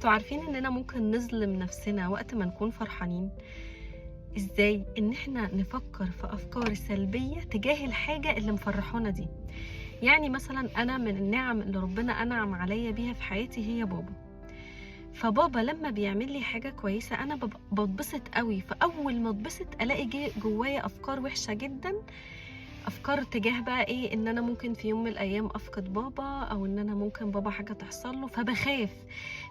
انتوا عارفين اننا ممكن نظلم نفسنا وقت ما نكون فرحانين؟ ازاي؟ ان احنا نفكر في افكار سلبية تجاه الحاجة اللي مفرحانا دي. يعني مثلا انا من النعم اللي ربنا انعم عليا بيها في حياتي هي بابا. فبابا لما بيعمل لي حاجة كويسة انا بتبسط قوي. فاول ما اتبسط الاقي جوايا افكار وحشة جدا، افكار تجاه بقى ايه، ان انا ممكن في يوم من الايام افقد بابا، او ان انا ممكن بابا حاجة تحصل له، فبخاف.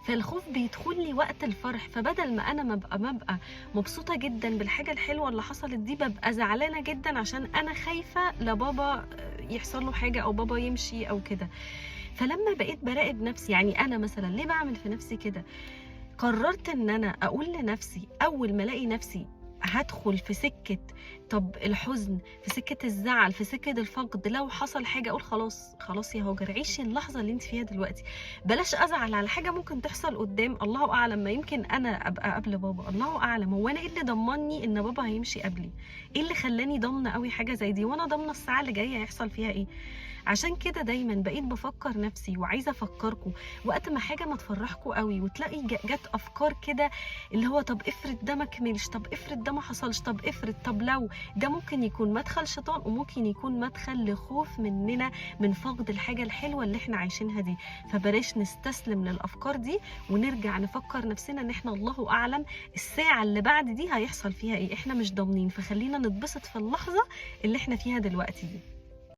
فالخوف بيدخل لي وقت الفرح. فبدل ما انا ما ابقى مبسوطة جدا بالحاجة الحلوة اللي حصلت دي، ببقى زعلانة جدا عشان انا خايفة لبابا يحصل له حاجة او بابا يمشي او كده. فلما بقيت براقب نفسي، يعني انا مثلا ليه بعمل في نفسي كده، قررت ان انا اقول لنفسي اول ما الاقي نفسي هدخل في سكة طب الحزن، في سكة الزعل، في سكة الفقد، لو حصل حاجة أقول خلاص خلاص يا هاجر، عيشي اللحظة اللي انت فيها دلوقتي، بلاش أزعل على حاجة ممكن تحصل قدام، الله أعلم، ما يمكن أنا أبقى قبل بابا، الله أعلم، هو أنا إيه اللي ضمني إن بابا هيمشي قبلي؟ إيه اللي خلاني ضامنة قوي حاجة زي دي، وأنا ضامنة الساعة اللي جاية هيحصل فيها إيه؟ عشان كده دايما بقيت بفكر نفسي وعايزه افكركم وقت ما حاجة ما تفرحكم قوي وتلاقي جت افكار كده اللي هو طب افرض ده ما كملش، طب افرض ده ما حصلش، طب افرض، طب لو، ده ممكن يكون مدخل شيطان وممكن يكون مدخل لخوف مننا من فقد الحاجة الحلوة اللي احنا عايشينها دي. فبلاش نستسلم للافكار دي ونرجع نفكر نفسنا ان احنا الله اعلم الساعة اللي بعد دي هيحصل فيها ايه، احنا مش ضامنين، فخلينا نتبسط في اللحظة اللي احنا فيها دلوقتي دي.